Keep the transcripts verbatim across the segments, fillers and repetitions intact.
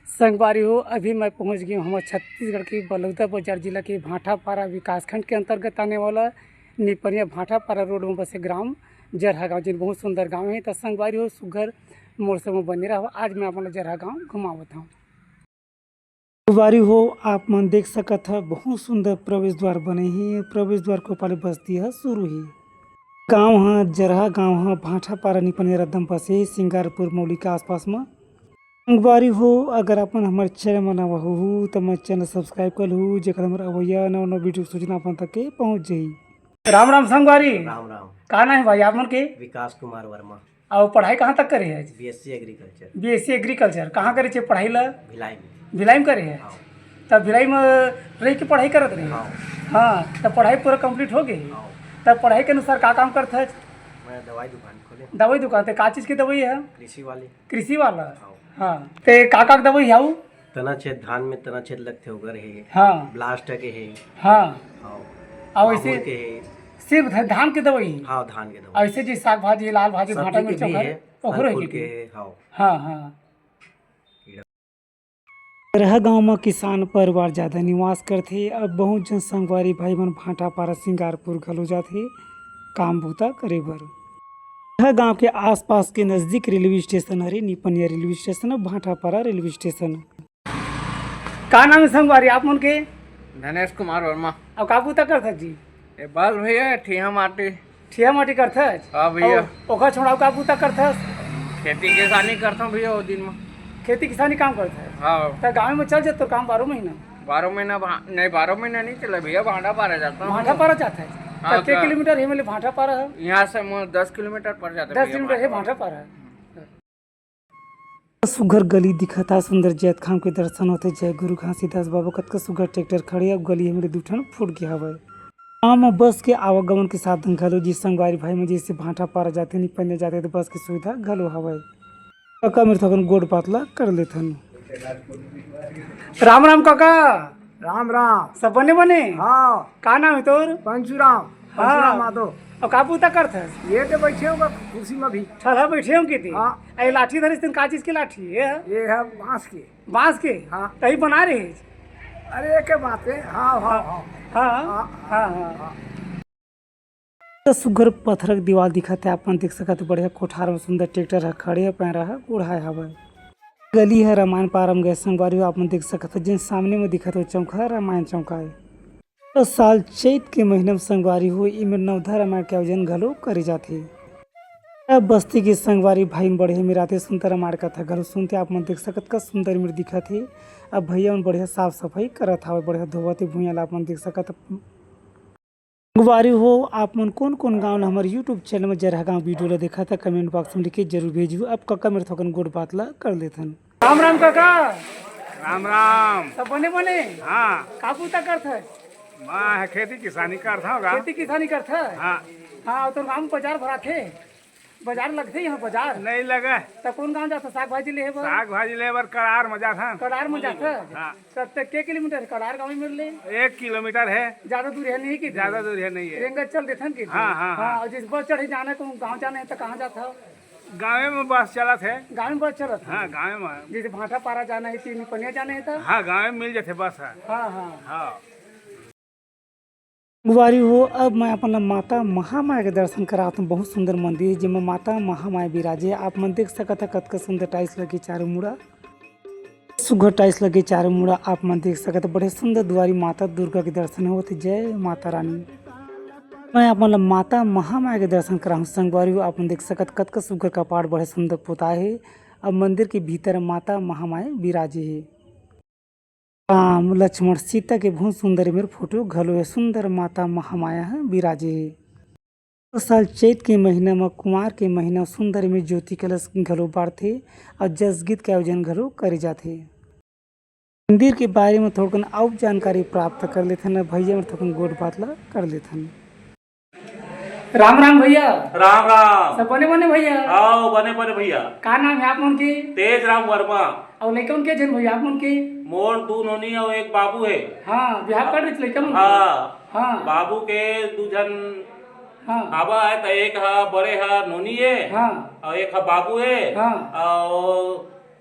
संगवारी हो, अभी मैं पहुंच गई हूँ हमर छत्तीसगढ़ के बलौदा बाजार जिला के भाटापारा विकासखंड के अंतर्गत आने वाला निपनिया भाटापारा रोड में बसे ग्राम जरहा गांव, जेन बहुत सुंदर गांव है। तो संगवारी हो, सुघर मोर से में बने रहो। आज मैं आप मन ला जरहा गांव घुमावत हूँ। संगवारी हो, आप मन देख सकत ह, बहुत सुंदर प्रवेश द्वार बने हे। प्रवेश द्वार के ऊपर ले बस्ती ह शुरू हे। गांव ह जरहा गांव ह, भाटापारा निपनिया रद्दा म बसे हे, सिंगारपुर मौली के आसपास म। संगवारी हो, अगर अपन हमर चैनल म नवा होहू, त हमर चैनल सब्सक्राइब कर लहू, जेकर हमर अवइया नवा नवा वीडियो के सूचना अपन तक के पहुंच जाही। राम राम संगवारी। राम राम। का नाम हे भाई आप मन के? विकास कुमार वर्मा। अउ पढ़ाई कहाँ तक करे हे? BSc agriculture. BSc agriculture. कहाँ करे छे पढ़ाई ला? भिलाई में। भिलाई में करे हे? हाँ। तब भिलाई में रह के पढ़ाई करत रहे? हाँ। हाँ, तब पढ़ाई पूरा कंप्लीट हो गई? हाँ। तब पढ़ाई के अनुसार का काम करत हच? मैं दवाई दुकान खोले। दवाई दुकान, ते का चीज के दवाई है? कृषि वाली। कृषि वाला? हाँ। हाँ। ते का का दवाई है वो? तनाछेद, धान में तनाछेद लगथे ओकर हे। हाँ। ब्लास्ट के हे। हाँ। हाँ। अउ ऐसे माहुर के हे। सिर्फ ध-, धान के दवाई? हाँ, धान के दवाई। ऐसे जी साग भाजी, लाल भाजी, सब्जी भाटा के मिर्चा भी ओकर, हे, ओकरो फल हे फूल के के? हे, हाँ। हाँ, हाँ। जरहा गांव म किसान परिवार ज्यादा निवास करथे। अब बहुत जन संगवारी भाई मन भाटापारा सिंगारपुर घलो जाथे काम बूता करे बर। जरहा गांव के आसपास के नजदीक रेलवे स्टेशन हरे, Nipania railway station, Bhatapara railway station. का नाम हे संगवारी आप मन के? धनेश कुमार वर्मा। अउ का बूता करथस जी? ए बस भैया, ठिया माटी। ठिया माटी करथस? हाँ भैया। अउ ओखर छोड़ा अउ का बूता करथस? खेती किसानी करथों भैया, वो दिन में। खेती किसानी काम करथस? हाँ। त गाँव में चल जात तोर काम बारह महीना? बारह महीना भा-, नहीं, बारह महीना नहीं चला भैया, भाटापारा जाता हूँ। भाटापारा जाथस? हाँ, त के का? किलोमीटर हे, मतलब, भाटापारा हे? यहाँ से मोर दस किलोमीटर पड़ जाता दस भैया, किलोमीटर हे भाटापारा। भाटापारा। सुघर गली दिखत हे, सुंदर जैतखाम के दर्शन होथे। जय गुरु घासीदास बाबा, कतका सुघर ट्रैक्टर खड़े हे, अउ गली हे मेरे दू ठन फूट गे हवय। गाँव म बस के आवागमन के साधन घलो जी संगवारी भाई मन जैसे भाटापारा जाथे, निपनिया जाथे, त बस के सुविधा घलो हवय। कका मेरे थोकन गोठ बात ला कर लेथन। राम राम कका। राम राम। सब बने बने? हाँ। का नाम हे तोर? पंचूराम। हाँ। पंचूराम माधो। अउ का बूता करथस? ये तो बैठे होगा कुर्सी में भी। ठलहा बैठे हो किती? हाँ। ए लाठी धरिस तेन का चीज के लाठी हे? ये है बांस के। बांस के? हाँ। तही बना रहे? अरे एक बात है। हाँ, हाँ, हाँ। हाँ, हाँ, हाँ, हाँ, हाँ। हाँ। त सुघर पथरा के दीवाल दिखत हे, आप मन देख सकत हे, बढ़िया कोठार में सुंदर ट्रैक्टर ह खड़े हे, पैरा ह ओढ़ाए हवय। गली ह रामायण पारा म गे संगवारी हो, आप मन देख सकत हे, जेन सामने में दिखत हे, वो चौक ह रामायण चौक आय। त साल चैत के महीना में संगवारी हो, एमेर नवधा रामायण के आयोजन घलो करे जाथे। अब बस्ती के संगवारी भाई मन बढ़िया मेर आथे, सुनता रामायण कथा घलो सुनथे, आप मन देख सकत का सुंदर मेर दिखत हे। अब भैया मन बढ़िया साफ सफाई करत हवय, बढ़िया धोवत हे भुइयां ला, आप मन देख सकत। संगवारी हो, आप मन कोन-कोन गांव ल हमर YouTube चैनल म जरहा गांव वीडियो ल देखत ह, कमेंट बॉक्स म लिख के जरूर भेजहू। अब कका मेर थोकन गोठ बात ल कर लेथन। राम राम कका। राम राम। सब बने बने? हाँ। का बूता करथस? मैं खेती किसानी करथंव गा। खेती किसानी करथस? हाँ। हाँ, तोर गांव म बाजार भराथे? बाजार लगथे यहाँ बाजार? नहीं लगे। त कोन गांव जाथस साग भाजी लेहे बर? साग भाजी लेहे बर करार म जाथन। करार म जाथस? हाँ। त, त के किलोमीटर हे करार गांव मेर ले? एक किलोमीटर हे। ज्यादा दूर हे नहीं कि? ज्यादा दूर हे नहीं हे। रेंगत चल देथन कि? हाँ, हाँ, हाँ। हाँ, अउ जैसे बस चढ़े जाना हे, कहूँ गांव जाना हे त कहाँ जाथव? गाँवे में बस चलत हे। गाँव में बस चलत हे? हाँ, गाँवे में। जैसे भाटापारा जाना हे, तीन पनिया जाना हे त? हाँ, गाँवे में मिल जाथे बस ह। हाँ, हाँ। हाँ। संगवारी हो, अब मैं अपन ला माता महामाया के दर्शन करात हूँ। बहुत सुंदर मंदिर हे, जेमा माता महामाया विराजे। आप मन देख सकत ह, कतका सुंदर टाइल्स लगे चारों मुड़ा। सुघर टाइल्स लगे चारों मुड़ा, आप मन देख सकत ह, बड़े सुंदर दुआरी माता दुर्गा के दर्शन होत हे। जय माता रानी। मैं आप मन ला माता महामाया के दर्शन कराहूँ। संगवारी हो, आप मन देख सकत ह, कतका सुघर कपाट, बड़े सुंदर पोताए हे। अब मंदिर के भीतर माता महामाया विराजे हे। राम, लक्ष्मण, सीता के बहुत सुंदर एमेर फोटो घलो हे। सुंदर माता महामाया ह विराजे हे। हर साल चैत के महीना म, कुंवार के महीना, सुंदर एमेर ज्योति कलश घलो बारथे अउ जस गीत के आयोजन घलो करे जाथे। मंदिर के बारे म थोड़कन अउ जानकारी प्राप्त कर लेथन, भैया मन थोड़कन गोठ बात ल कर लेथन। राम राम भैया। राम राम। सब बने बने भैया? आओ, बने बने भैया। का नाम हे आप मन के? तेज राम वर्मा। अउ लइका मन के झन भैया, आप मन के? मोर दू नोनी अउ एक बाबू हे। हाँ, बिहाव कर रहिस लइका मन के? हाँ। हाँ। बाबू के दू झन हाँ। बाबा हे, त एक ह बड़े ह नोनी हे, हाँ। अउ एक ह बाबू हे, हाँ। अउ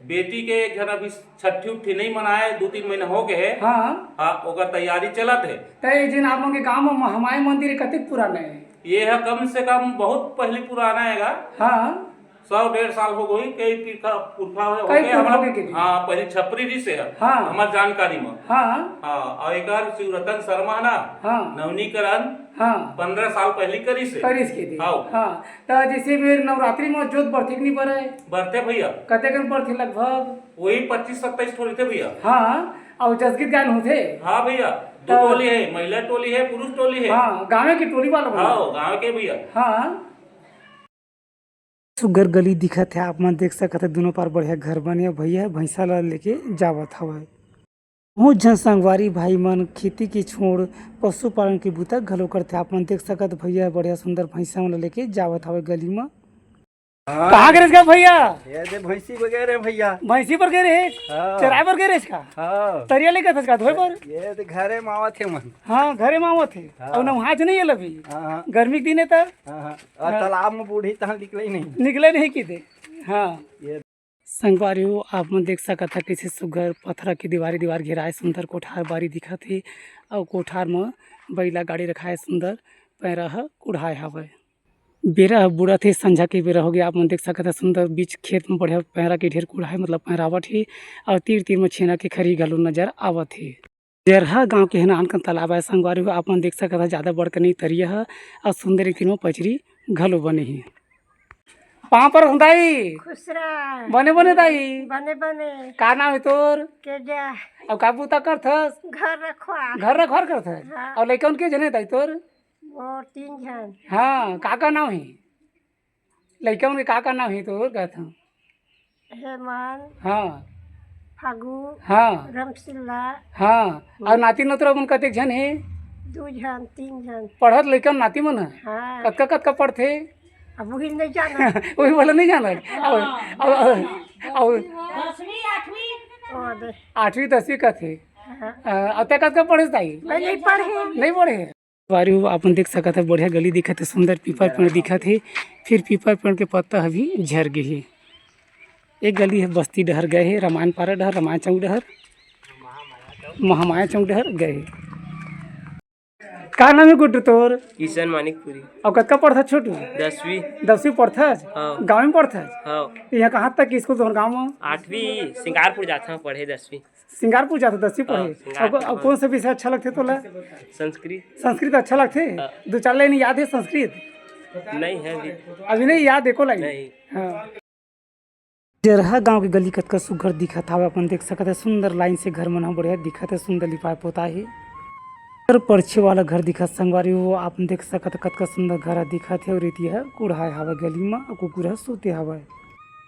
बेटी के एक झन अभी छट्ठी उट्ठी नइ मनाए, दू तीन महीना हो गए हे। हाँ। हाँ, ओकर तैयारी चलत हे। त ये जेन आप मन के गाँव म महामाया मंदिर हे, कतेक पुराना हे? ये ह कम से कम बहुत पहली पुराना हेगा। हाँ। सौ डेढ़ साल हो गई, कई पुरखा, पुरखा हो कई गए पुरखा हमर। के, के। हाँ, पहली छपरी रिहिस हे। हाँ। हमर जानकारी म। हाँ। हाँ, अउ एकर शिवरतन शर्मा ना, हाँ। नवीनीकरण हाँ। पंद्रह साल पहली करिस हे। करिस के दे। हाँ। हाँ, त जैसे भी नवरात्रि म जोत बरथे कि नहीं बरे? बरथे भैया। कतेकन बरथे लगभग? वही पच्चीस सत्ताईस ठो रहिथे भैया। हाँ, अउ जसगीत गायन होथे? हाँ भैया, दू त टोली हे, महिला टोली हे, पुरुष टोली हे। हाँ, गाँव के टोली वाला भैया। हाँ, गाँव के भैया। हाँ। सुग्घर गली दिखत हे, आप मन देख सकत हे, दोनों पार बढ़िया घर बने हे। भैया भैंसा ला लेके जावत हवय। बहुत झन संगवारी भाई मन खेती के छोड़ पशुपालन के बूता घलो करथे। आप मन देख सकत, भैया बढ़िया सुंदर भैंसा मन ला लेके जावत हवय गली म। हाँ। कहाँ गे रेहेस का भैया? ये दे भैंसी बर गे रेहेंव भैया। भैंसी बर गे रेहेस? हाँ। चराए बर गे रेहेस का? हाँ। तरिया लेगत हस का धोए बर? ये दे घरे म आवत हे मन। हाँ, घरे म आवत हे। हाँ। अउ नहाच नहीं हे अभी। हाँ, हाँ। गर्मी के दिन हे त? हाँ, हाँ। अउ हाँ। तालाब म बूड़ही तहाँ निकले ही नहीं। निकले नहीं किते। हाँ। ये संगवारी हो, आप मन देख सकत ह, कइसे सुग्घर पथरा के दीवारी दीवार घेराए सुंदर कोठार बारी दिखत हे, अउ कोठार म बइला गाड़ी रखाए सुंदर पैरा ह कुढ़ाए हवय। बेरा ह बुड़त हे, संझा के बेरा होगे। आप मन देख सकत ह, सुंदर बीच खेत म बढ़िया पैरा के ढेर कुढ़ाए, मतलब पैरावट हे, अउ तीर तीर म छेना के खरही घलो नजर आवत हे। जरहा गांव के हे नानकन तालाब आय संगवारी हो, आप मन देख सकत ह, जादा बड़का नइ तरिया ह, अउ सुंदर एक तीर म पचरी घलो बने हे। पाँव परत हंव दाई। खुश रह। बने बने दाई। बने बने। का नाम हे तोर? केजा। अउ का बूता करथस? घर रखवार। घर रखवार करथस? हाँ। अउ लइका मन के झन हे दाई तोर? मोर तीन झन। हाँ, का का नाम हे? लइका मन के का का नाम हे तोर कहत हंव? हेमंत। हाँ। फागू। हाँ। रमसिल्ला। हाँ। अउ नाती नतुरा मन कतेक झन हे? दू झन, तीन झन। पढ़त लइका नाती मन ह? हाँ। कतका, कतका पढ़थे? अब वही नहीं जाना। वही वाला नहीं जाना। अउ, अउ, अउ, अउ, दसवीं, आठवीं। ओ, दे। आठवीं, दसवीं कथे। हाँ। अ, अउ तैं कतका पढ़े दाई? मैं नहीं पढ़े। नहीं पढ़े? संगवारी हो, आप मन देख सकत ह, बढ़िया गली दिखत हे, सुंदर पीपर पेड़ दिखत हे, फिर पीपर पेड़ के पत्ता ह भी झर गे हे। एक गली ह बस्ती डहर गए हे, रामायण पारा डहर, रामायण चौक डहर, महामाया चौक डहर गए हे। का नाम हे गुड्डू तोर? किशन मानिकपुरी। अउ कतका पढ़थस छोटू? दसवीं। दसवीं पढ़थस? हाँ। गाँव में पढ़थस? हाँ। यहाँ कहाँ तक स्कूल तोर गाँव में? आठवीं, सिंगारपुर जाथंव पढ़े दसवीं। सिंगारपुर जाथस दसवीं हाँ, पढ़े। सिंगारपुर अब, अब पढ़े। कौन सा विषय अच्छा लगथे तोला? संस्कृत। संस्कृत अच्छा लगथे? हाँ। दो चार लाइन याद हे संस्कृत? नहीं हे अभी। अभी नहीं याद हे एको लाइन? नहीं। हाँ। जरहा गांव के गली कतका सुघर दिखत हावय, अपन देख सकत हे, सुंदर लाइन से घर मन ह बढ़िया दिखत हे, सुंदर लिपाय पोताय हे। घर परछे वाला घर दिखत संगवारी हो, आप देख सकत हे, कतका सुंदर घर ह दिखत हे, अउ रेती ह कुढ़ाय हावय गली म, अउ कुकुर ह सूते हावय।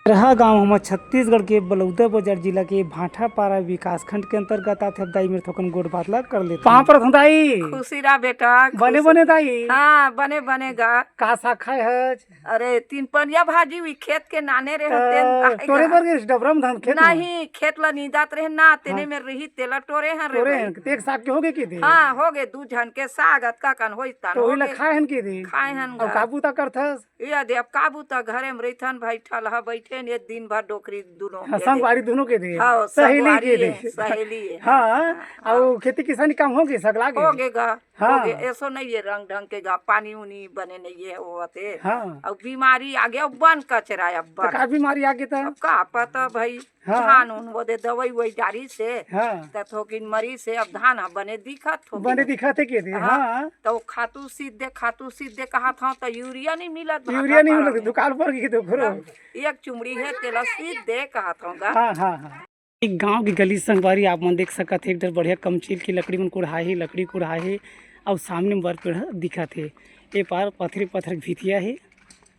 जरहा गांव हमर छत्तीसगढ़ के बलौदा बाजार जिला के भाटापारा विकासखंड के अंतर्गत आथे। अब दाई मेर थोकन गोठ बात ला कर लेथन। पाँव परत हंव दाई। खुशी रह बेटा, बने खुशी। बने दाई। हाँ, बने बने गा। का साग खाय हच? अरे, तीन पनिया भाजी हुई, खेत के नाने रहे, त तेन काहे टोरे गा? बर गेस डबरा म धान खेत म? नहीं, खेत ला नींदत रहे ना, तेने हाँ। में रही, तेला टोरे हन रे टोरे भाई। हन, तेक साग के होगे के दे? हाँ, होगे, दू झन के साग, अतका कन होइस तन तो ओइला होगे। खाए हन के दे? खाए हन अउ गा। का बूता करथस? ये दे, अब का बूता, घरे में रहिथन भाई, ठलहा बइठेन, ये दिन भर डोकरी दुनो हाँ, के दे। संगवारी दुनो के दे। हाँ, सहेली संगवारी के दे। ये, सहेली ये। हाँ, हाँ, अउ हाँ। खेती किसानी काम होगे, सगला के? होगे गा। हाँ। होगे, एसो नहीं हे रंग ढंग के गा, पानी उनी बने नहीं हे होवत हे। हाँ। अउ बीमारी आगे, अउ बन कचरा हे, अब त बन। का बीमारी आगे त? अब का पता भाई, हाँ। धान उन वो दे दवाई ववाई डारिस हे, हाँ। त थोकिन मरिस हे, अब धान ह बने दिखत होगे। बने दिखत हे के दे, हाँ। हाँ। त वो खातू सीध दे, खातू सीध दे कहत हंव, त यूरिया नहीं मिलत, यूरिया नहीं मिलत, भाटापारा में। दुकाल पर गे तो घरो। अब एक चुमड़ी हे, तेला सीध दे कहत हंव गा। हाँ, हाँ, हाँ। एक गांव के गली संगवारी आप मन देख सकत हे, एक डर बढ़िया कमचील के लकड़ी मन कुढ़ाए हे, लकड़ी कुढ़ाए हे, अउ सामने म बर पेड़ ह दिखत हे। ए पार पथरी पथर के भीतिया हे,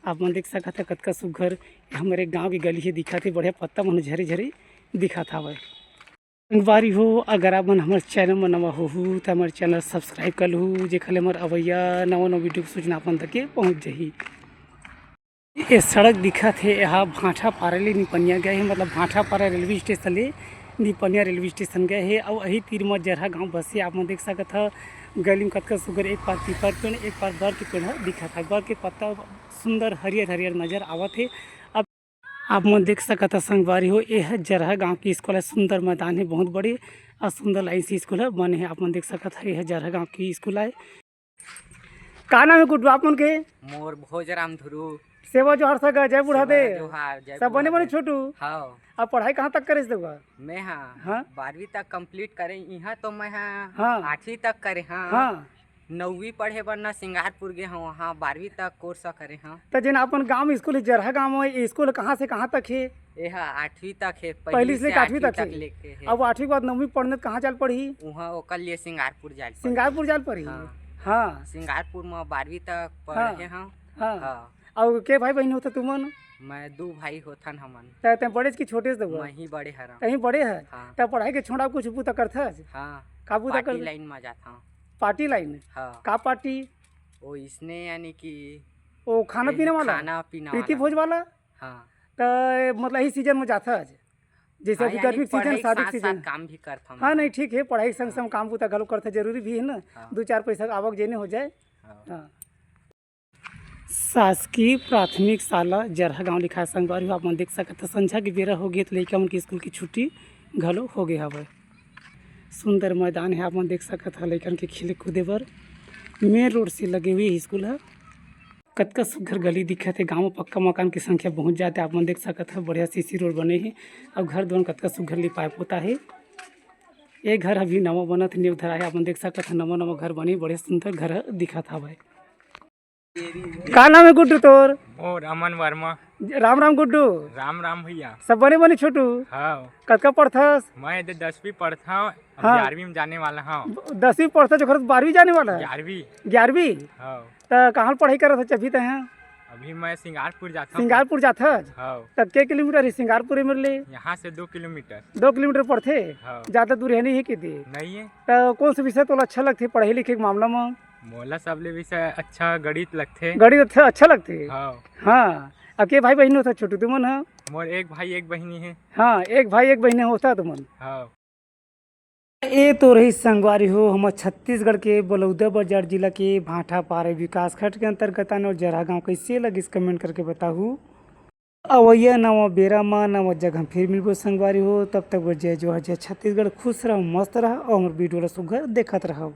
आप मन देख सकत हे कतका सुघर हमर एक गांव के गली हे दिखत हे, बढ़िया पत्ता मन झरे झरे दिखत हावय। संगवारी हो, अगर आप मन हमर चैनल म नवा होहू, त हमर चैनल सब्सक्राइब कर लहू, जेखर ले हमर अवइया नवा नवा वीडियो के सूचना आप मन तक के पहुंच जाही। ये सड़क दिखत हे, एहा भाटापारा ले निपनिया गए हे, मतलब भाटापारा रेलवे स्टेशन ले निपनिया रेलवे स्टेशन गए हे। अउ अही तीर म जरहा गांव बसे। आप मन देख सकत ह, गली म कतका सुग्घर एक पार पीपर पेड़, एक पार बर के पेड़ ह दिखत हे। बर के पत्ता सुंदर हरियर हरियर नजर आवत हे। अब आप मन देख सकत ह संगवारी हो, एह जरहा गांव के स्कूल हे। सुंदर मैदान हे, बहुत बड़े अउ सुंदर लाइन से स्कूल ह बने हे। आप मन देख सकत ह, एह जरहा गांव के स्कूल आय। का नाम हे गुड्डू आप मन के? मोर भोजराम धुरू। सेवा जोहार सगा, जय बुढ़ा सेवा दे। जोहार, जय सब बने बुढ़ा बने दे। छोटू? हाँ। अब पढ़ाई कहाँ तक करे से हुआ? मैं हाँ, हाँ? बारहवीं तक complete करे। यहाँ तो मैं हाँ, हाँ। आठवीं तक करे हाँ। हाँ। नौवीं पढ़े बर ना सिंगारपुर गे हाँ, वहाँ बारहवीं तक course करे हाँ। त जेन अपन गांव स्कूल हे, जरहा गांव में, ये स्कूल कहाँ से कहाँ तक हे? एहा आठवीं तक हे, पहली पहली से से आठवीं आठवीं तक तक हे। लेके हे। अब आठवीं के बाद नौवीं पढ़ने त कहाँ जाल पड़ही? उहाँ ओकर लिए सिंगारपुर जाल पड़ही। सिंगारपुर जाल पड़ही? हाँ। हाँ। सिंगारपुर में बारहवीं तक हाँ। पढ़े हाँ। हाँ। हाँ। अउ के भाई बहिनी होथा तुमन? मैं दू भाई होथन हमन। त तैं बड़े कि छोटे से दउआ? मैं ही बड़े हरं। तहीं बड़े है? हाँ। त पढ़ाई के छोड़ा कुछ बूता करथस? हाँ। का बूता party कर? Line में जाथंव। Party line? हाँ। का party? ओ इसने यानी कि ओ खाना ए, पीना वाला? खाना पीना प्रीति वाला। भोज वाला? हाँ। त मतलब यही season में जाथस? जैसे हाँ, अभी यानी गर्मी के season, पढ़ाई के शादी के साथ साथ season। काम भी करथंव हाँ, मैं। नहीं, ठीक है, पढ़ाई के संग हाँ। संग काम बूता घलो करथे, जरूरी भी है ना, हाँ। दू चार पैसा के आवक जेने हो जाए। हाँ। हाँ। शासकीय प्राथमिक शाला जरहा गांव लिखाय संगवारी हो, आप मन देख सकत ह, संझा के बेरा हो गे, त लइका मन के स्कूल के छुट्टी घलो हो गे हवय। सुंदर मैदान हे, आप मन देख सकत ह, लइकन के खेले कूदे बर main road से लगे हुए स्कूल ह। कतका सुग्घर गली दिखत हे। गांव म पक्का मकान के संख्या बहुत ज्यादा हे। आप मन देख सकत ह, बढ़िया सीसी रोड बने हे अउ घर दुआर कतका सुग्घर लिपाय पोता हे। ये घर अभी नवा बनत हे, नींव धरा हे। आप मन देख सकत ह, नवा नवा घर बने, बड़े सुंदर घर ह दिखत हवय। का नाम हे गुड्डू तोर? मोर अमन वर्मा। राम राम गुड्डू। राम राम भैया। सब बने बने छोटू? हाँ। कतका पढ़थस? मैं एदे दसवीं पढ़थंव, अब हाँ। ग्यारहवीं में जाने वाला हूँ। दसवीं पढ़थस, ओखर बारहवीं जाने वाला है? ग्यारहवीं। ग्यारहवीं? हाँ। त कहाँ पढ़ाई करत हस अभी तैं? अभी मैं सिंगारपुर जाथंव। सिंगारपुर जाथस? हाँ। त के किलोमीटर हे सिंगारपुर मेर ले? यहाँ से दो किलोमीटर। दो किलोमीटर पड़थे? हाँ। ज्यादा दूर हे नहीं हे के दे? नहीं है। त कौन से विषय तोला अच्छा लगथे पढ़ाई लिखे के मामला में? मोला सबले विषय अच्छा गणित लगथे। गणित अच्छा, अच्छा लगथे? हाँ। हाँ। अब के भाई बहिनी होथा छोटू तुमन ह? मोर एक भाई एक बहिनी हे। हाँ, एक भाई एक बहिनी होथा तुमन। हाँ। ए तो रही संगवारी हो, हमर छत्तीसगढ़ के बलौदाबाजार जिला के भाटापारा विकासखंड के अंतर्गत आने वाला जरहा गांव। कैसे लगिस comment करके बताहू। अवइया नवा बेरा म नवा जगह फिर मिलबो संगवारी हो, तब तक बर जय जोहार, जय छत्तीसगढ़। खुश रहो, मस्त रहो अउ हमर video ला सुग्घर देखत रहो।